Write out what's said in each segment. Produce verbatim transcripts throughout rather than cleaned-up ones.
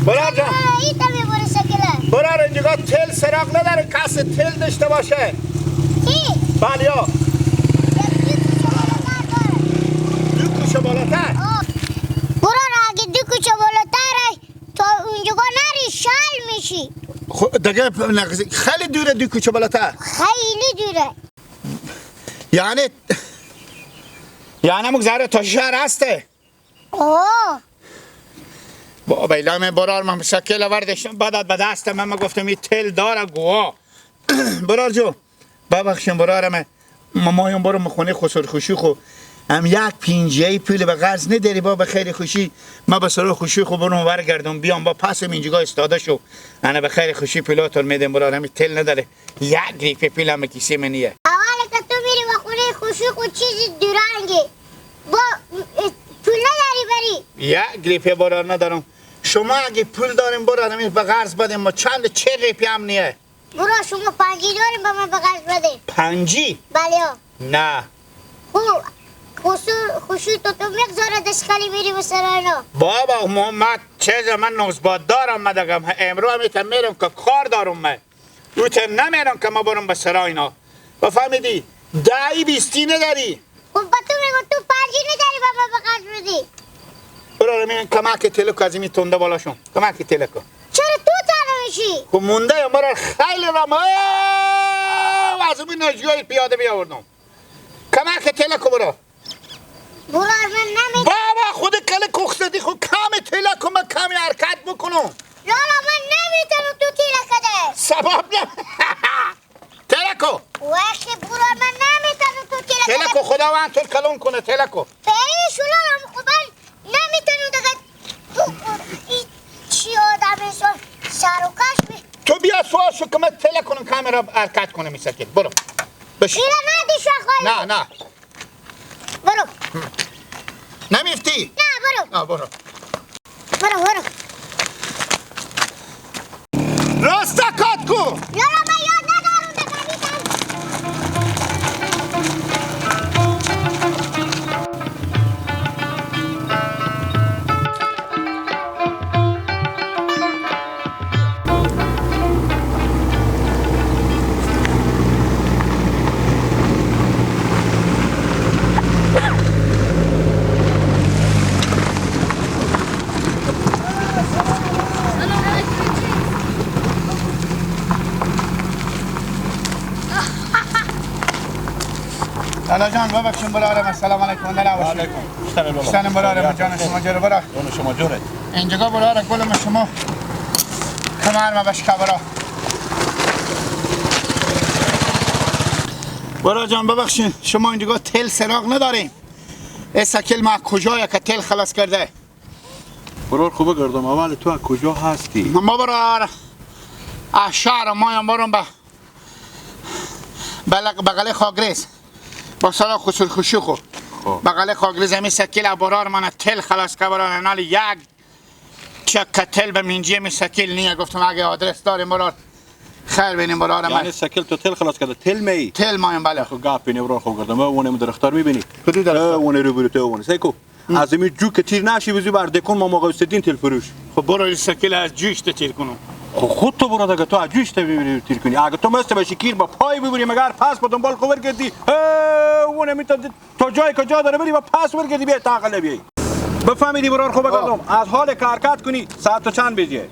برار جان. ای تمی برو سکله. برار، اینجا تل سراغ نداره، کسی تل داشته باشه. کی؟ بله. یک دو کوچه بالاتر داره. دو کوچه بالاتر؟ آه. برار، اگه دو کوچه بالاتر، تو اونجا نری، شل می‌شی. خو، دیگه پ-، نقص-، خیلی دوره، دو کوچه بالاتر. خیلی دوره. یعنی، یعنی مگذره تا شهر هسته؟ آه. بابا، ایلا من برار، من سکل آوردشتم، بعد به دست من، من گفتم این تل داره گوا. برار جو، ببخشیم برار من، ما، ما هم برم خونه خسر خوشی خو، هم یک پنجه پول به قرض نداری با، به خیر خوشی، ما به سرا خوشی خو برم ورگردم بیام، با پسم اینجا استاده شو، انا به خیر خوشی پولاتون می‌دم برار، همی تل نداره، یک روپیه پول هم کیسه من نیه. اول که تو میری و خونه خوشی خو چیزی درنگی، با، اه، پول نداری بری؟ یک روپیه برار ندارم. شما اگه پول داریم برار، همی به قرض بدیم، ما چند چهل روپیه هم نیه. برار، شما پنجی داریم، به من به قرض بده. پنجی؟ بله. نه. خو، خسر خوشی تو، تو مقدار دشکلی میری به سراینا. بابا محمد، چه زمان نوزبات دارم من دگم، امرو همیتا میرم که کار دارم من. او تم نمیرم که ما برم به سراینا. بفهمیدی؟ دهی بیستی نداری. خب، به تو می‌گم، تو پنجی نداری، به من به قرض بدی. برار، من کمک تلک از این تنده بالا شم. کمک تلک. چرا تو تنها می‌شی؟ خب، مونده یا برار، خیلی رم. آه، از اون نجیای پیاده بیاوردم. کمک تلک برار. برار، من نمی‌تونم. بابا، خود کله کخ زدی، خب کم تلک، من کمی حرکت بکنم. لالا، من نمی‌تونم تو تلک ده. سبب نه. تلکو. وقتی برار، من نمی‌تونم تو تلک ده. تلکو، خداوند تو کلون کنه، تلکو. پیش لالا، من خب من نمی‌تونم دیگه. تو این چی آدمی سر، سر و کش می- تو بیا سوار شو که من تلک کنم، کامرا حرکت کنه می سکت. برو. بش. ایره ندی شو خواهی. نه، نه. برو. نمیفتی؟ نه، برو. آه، برو. برو، برو. راست کات کو. یارو، من یاد ندارم، بفهمیدم. لالا جان، ببخشیم برارم. السلام علیکم. نه، نه، باشیم. علیکم. شتن برارم. جان شما جور برار. جان شما جوره. اینجا برار، گلم شما. کمر ما بشکا برار. برار جان، ببخشین، شما اینجا تل سراغ نداریم؟ ای سکل ما کجایه که تل خلاص کرده؟ برار، خوبه گردم، اول تو از کجا هستی؟ ما برار، از شهر ما هم برم به بلق-، بغل خاگریز. با سلام خسور خوشی خو. خب. بغل خاگریز همی سکل برار من تل خلاص که برار، نال یک چک تل به مینجی می سکل نیه. گفتم اگه آدرس داریم برار، خیر بینیم برار من. یعنی سکل تو تل خلاص کرده، تل می؟ تل مایم، بله. خب گپ بینی برار، خوب گردم. اونه می درختار می‌بینی؟ کدوم درختار؟ اونه رو برو تو اونه. سیکو. از امی جو که تیر نشی، بزی بر دکون ما موقع استدین تل فروش. خب برو این سکل از جوش ته تیر کنم. خب خود تو برو دگه، تو از جوش ته ببری تیر کنی. اگه تو مست بشی کیر با پای ببری، مگر پس با دنبال خو ورگردی. هه، اونه می تا، تا جایی که جا داره بری با پس ورگردی، بیا تا عقله بیای. بفهمیدی برار، خوب گردم. از حال که حرکت کنی، ساعت تو چند بجه؟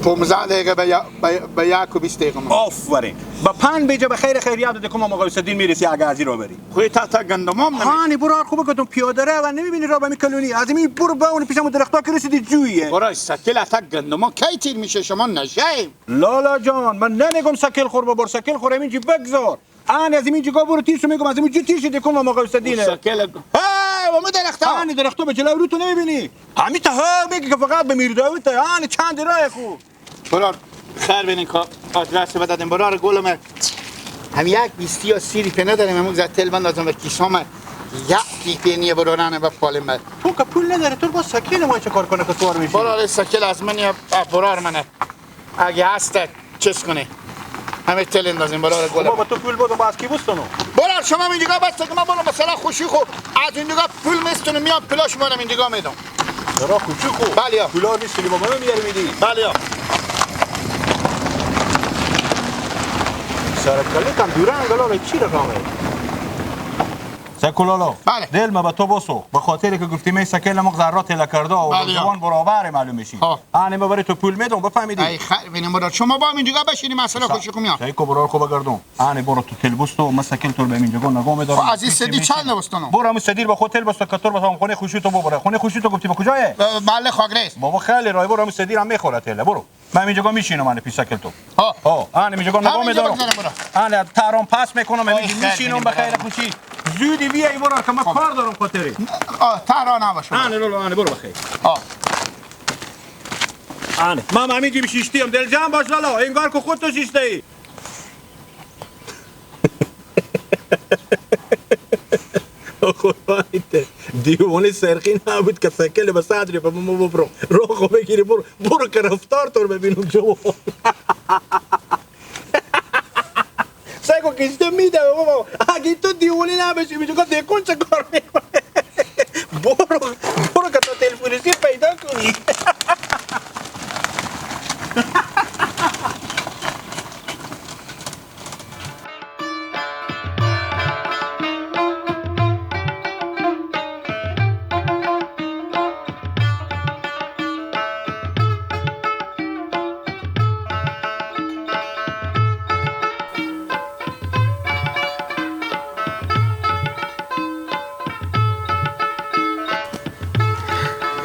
پونزده دقیقه به یا-، به، به یک و بیست دقیقه مونده. آفرین. به پنج بجه به خیر خیریت دکون ما موقع استدین می‌رسی، اگه ازی رو بری. خوی تا تا گندمام نمی‌شه. هانی برار، خوب گفتم، پیاده رو و نمی‌بینی را به می کلونی؟ از می برو به اون پیشم درختا که رسیدی جویه. برای سکل تا گندما کی تیر می‌شه، شما نشه؟ لالا جان، من نمی‌گم سکل خور ببر، سکل خور همینجی بگذار. آن از می جگا برو تیر شو، می‌گم از می جو تیر شو، دکون ما موقع استدینه. سکل. ها، و می درختا. آنی درختا به جلو رو تو نمی‌بینی؟ همی تا ها میگی که فقط به میرداوی تا، آنی چند راه خو. برار، خیر بینین که آدرس بدادیم. برار گلم، هم یک بیستی یا سی روپیه نداریم، همون زد تل بندازم و کیسام یک روپیه نیه برارانه به پالیم بر. تو که پول نداره، تو با سکل ما چه کار کنه که سوار می‌شی؟ برار سکل از من یا برار منه. اگه هست، چیز کنه. همه تل اندازیم برار گلم. بابا تو پول بدم، باز کی بستنو؟ برار شما اینجا بس که من برم مثلا خوشی خو. از اینجا پول میستونم، میام پولا شما رو اینجا میدم. سرا کوچیکو. بله یا. کولار نیستی، بابا من میارم میدی. بله یا. سرکله کم دوره انگلا چی رقمه؟ سکولالا. بله. دل ما به تو بسو. به خاطر که گفتی می سکل مغز را تله کرده و بله. زبان برابر معلوم میشی. ها. آنی ما برای تو پول میدم، بفهمیدی؟ ای خیر، بینم برار. شما با اینجا بشینی، مسئله خوشی کمیان. سعی کو برار خوب گردم. آنی برو تو تل بستو، من سکل تو به اینجا نگاه می‌دارم. خب، از این سدی چند بستنم؟ برو همون سدی با خود تل بستو، کتور بستو، خونه خوشی تو ببره. خونه خوشی تو گفتی به کجایه؟ اه، محل خاگریس. بابا خیلی رای، برو همون سدی هم می‌خوره تله، برو. من اینجا میشینم، من پیش سکل تو. ها. ها، آن اینجا نگاه همینجا می‌دارم. بگذارم، برو. آن تهران پس می‌کنم، آی، همینجا خیر، می‌شینم به خیر خوشی. زودی بیای برو که من خب. کار دارم خاطری. آه، تهران نباشه. آن لولو، آن برو بخیر. آه. آن. من همینجا میشیشتیم. دلجان باش لالا، انگار که خود تو شیشته ای. قربانی ته. دیوانه سرخی نبود که سکل به صدری به ما ببرم. رو خو بگیری برو، برو که رفتار تو رو ببینم شما. سگو کشته می‌ده بابا. اگه تو دیوانه نباشی، می‌گه دیکون چه کار می‌کنه؟ برو، برو که تا تلفنی پیدا کنی.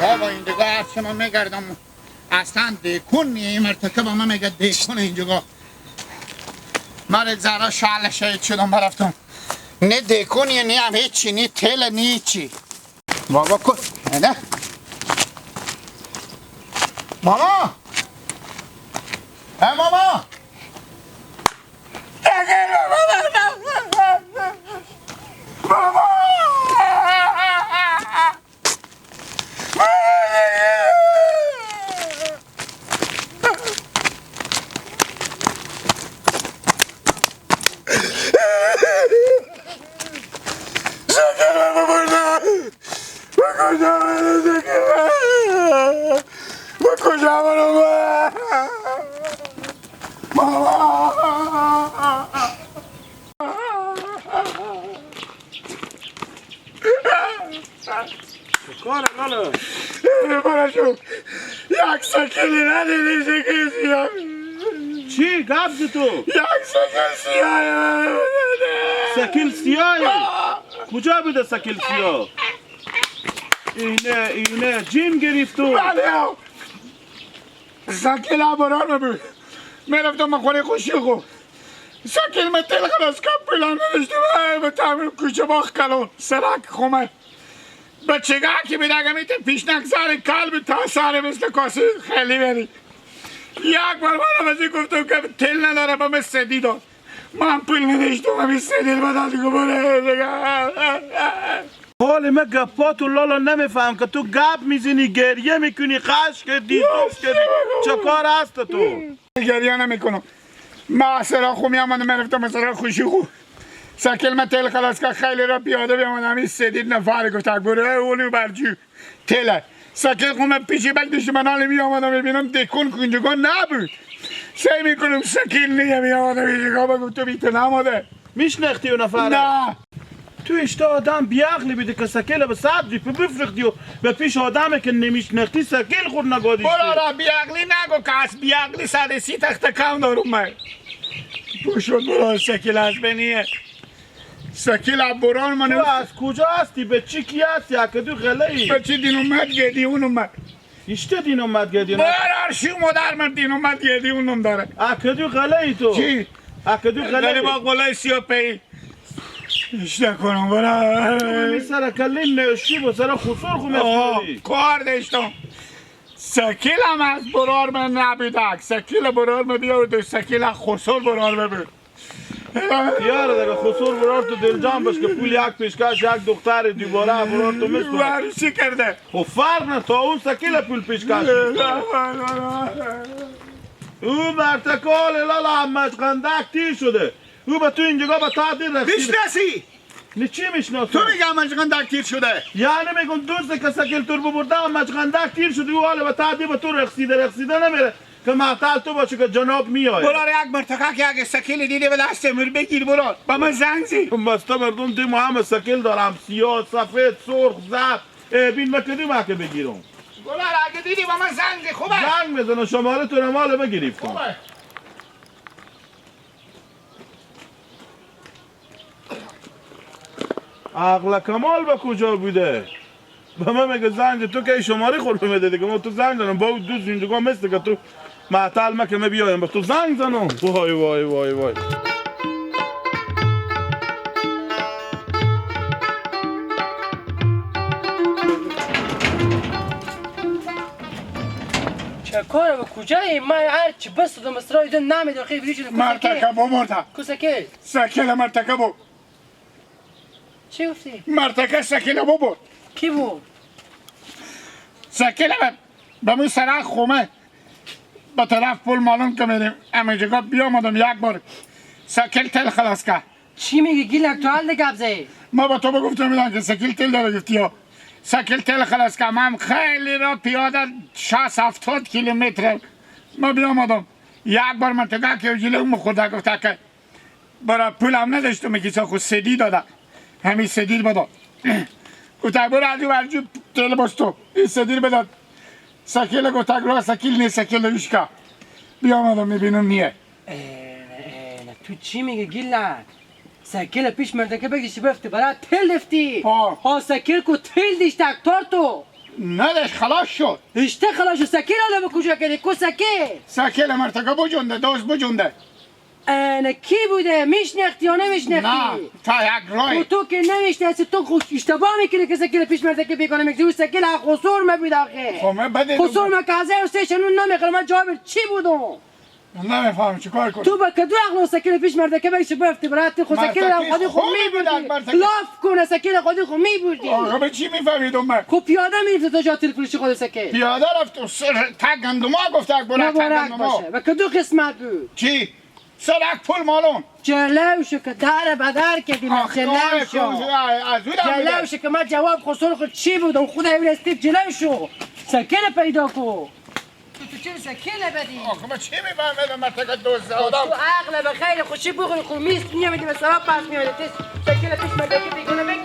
بابا، این دیگه هر چی من می‌گردم، اصلاً دیکون نیه، این مرتکب همه میگه دیکون اینجا. من یک ذره شعله شهید شدم، برفتم. نه دیکونیه، نه هم هیچی، نه تیله، نه هیچی. بابا کو-، نه؟ ماما! ای ماما! ماما! کار لالا. برا شو. یک سکلی نداری، سکل سیاه. چی گپ زی تو؟ یک سکل سیاه. سکل سیاه؟ آه. کجا بوده سکل سیاه؟ اینه، اینه جیم گرفت تو. بله. سکل برار مه بود. می‌رفتم من خونه خوشی خو. سکل مه تیل خلاص کپ پلان نداشتم. ای به تعمیر کوچه باغ کلان. سرک خومه. بچگا که بیدگه می‌ته پیشنک سر کل به تا سر مثل کاسه خیلی بری. یک بار من وزی گفتم که تیل نداره، به من سدی داد. من پول نداشتم، همین سدی بدن دیگه بره دیگه. حال من گپاتو لالا نمی‌فهم که تو گپ می‌زنی، گریه می‌کنی، خش کردی، دوش کردی. چه کار هست تو؟ گریه نمی‌کنم. من سرا خو می‌آمدم، می‌رفتم سرا خوشی خو. سکل من تیل خلاص که خیلی را پیاده بیامدم، این سدید نفر گفت، اکبر، اه، اونو برجو. تیله. سکل خو من پیشی بک دشمنان می‌آمدم، می‌بینم دیکون کنجگان نبود. سعی می‌کنم سکل نیه می‌آمدم، اینجا بگم تو بیت نماده. می‌شناختی اون نفره؟ نه. تو اشته آدم بی‌عقلی بیدی که سکل به صدری پی بفرختی و به پیش آدمی که نمی‌شناختی سکل خور نگادی. برارا بی‌عقلی نگو که از بی‌عقلی صد سی تخت کم دارم من. بوشون برار سکل از بنیه. سکل برار من. تو از کجا هستی؟ به چی کی هستی؟ اکه دو غله ای؟ به چی دین اومد گدی اون اومد. اشته دین اومد گدی اون. برار شو مادر من دین اومد گدی اون نم داره. اکه دو غله ای تو؟ چی؟ اکه دو غله ای؟ غله با غله سیاه پی. اشته کنم، برار. تو به می سر کلین نشی، به سر خسور خو آه، مسئولی. کار داشتم. سکیل هم از برار من نبودک. سکیل برار من بیاورد و سکیل خسور برار من بود. یار دیگه خسور برار تو دلجان بش که پول یک پیشکش، یک دختر دوباره برار تو مثل. ورشی کرده. خب فرق نه، تا اون سکیل پول پیشکش می‌کنه. او مرتکال لالا همش قندک تیر شده. او به تو اینجا به تا دیر رسید. بیشناسی؟ نی چی می‌شناسی؟ تو می‌گی امجغندک تیر شده. یعنی می‌گم دزد که سکل تور ببرده، امجغندک تیر شده، او حالا به تا دی به تو رقصیده، رقصیده نمیره. که معطل تو باشی که جناب می‌آید. برار یک مرتکه که اگه سکل دیدی به دست مر بگیر برار. با من زنگ زی. بسته مردم دی ما همه سکل دارم. سیاه، سفید، سرخ، زرد. اه، بین مکدی ما که بگیرم. برار اگه دیدی با من زنگ زی خوبه. زنگ می‌زنم شماره تو رو مال بگیریم. خوبه. عقل کمال به کجا بوده؟ به من میگه زنگ تو که شماره خور به من دادی که ما تو زنگ زنم با او دو زندگاه مثل که تو معطل مکه من بیایم به تو زنگ زنم. وای، وای، وای، وای. چه کاره به کجا ای؟ من هر چی بس دو مصرای دو نمی‌دونم خیلی ویدیو شده. مرتکه بو مرتا. کوسه که؟ سکل مرتکه بو. چی گفتی؟ مرتکه سکل بو برد. کی بو؟ سکل به، به مو سرا خومه. به طرف پل مالون که می‌ریم. همینجا بیامدم یک بار. سکل تل خلاص که. چی می‌گی گیلک؟ تو حال گپ زی. ما به تو بگفتم اینا که سکل تل داره گفتی یا. سکل تل خلاص که. من خیلی را پیاده شصت هفتاد کیلومتر ما بیامدم. یک بار من تگه که گیلک مو خورده گفته که برا پول هم نداشتم، کیسا خو سی‌دی داده. همی سی‌دی بداد. گوته برو از او ورجو تیل بستو. این سی‌دی بداد. سکیل گوته گرا سکیل نی سکیل ویشکا. بیامدم می‌بینم نیه. اه، اه، تو چی می‌گی گیلک؟ سکیل پیش مردکه بگیشتی بفتی برا تیل دفتی. آه. آه، سکیل کو تیل دیش دکتر تو. نداشت خلاص شد. اشته خلاص شد. سکیل حالا به کجا کردی؟ کو سکیل؟ سکیل مرتکه بجنده، دوست بجنده. انه کی بوده؟ میشنختی یا نمیشنختی؟ نه، تا یک رای. خو تو که نمیشناسی، تو خو اشتباه می‌کنی که سکیل پیش مرده که بیگانه می‌کنی. او سکیل ها خسور ما بود آخه. خو من بده خسور ما که هزار و سه شنون نمی‌خوره، من جواب چی بودم؟ نمی‌فهم چی کار کنم. تو با کدو عقل و سکیل پیش مرده که بگیشتی بفتی برات خو سکیل مرتکه خودی خو خو می‌بردی. می‌بودن، مرتکه. لاف کنه سکیل خودی خو می‌بردی. آقا به چی می‌فهمیدم من؟ خو پیاده می‌رفتی تا جا تیل فروشی خود سکیل. پیاده رفت و سر تا گندما گفته اکبر تا مبارک گندما. باشه. و کدو قسمت بود؟ چی؟ سرک پل مالون. جلو شو که در به در کردی من آخ، جلو آی، شو. کن، آی، از او جلو دم شو که من جواب خسور خود چی بودم؟ خود اون استی جلو شو. سکل پیدا کو. تو، تو چرا سکل بدی؟ آخه من چی می‌فهمم؟ من تک دوست تو آدم. عقل به خیر خوشی بخوری، خو میز می‌آمدی به سراب پس می‌آمدی. تیس سکل پیش مردکی بیگونه بگی.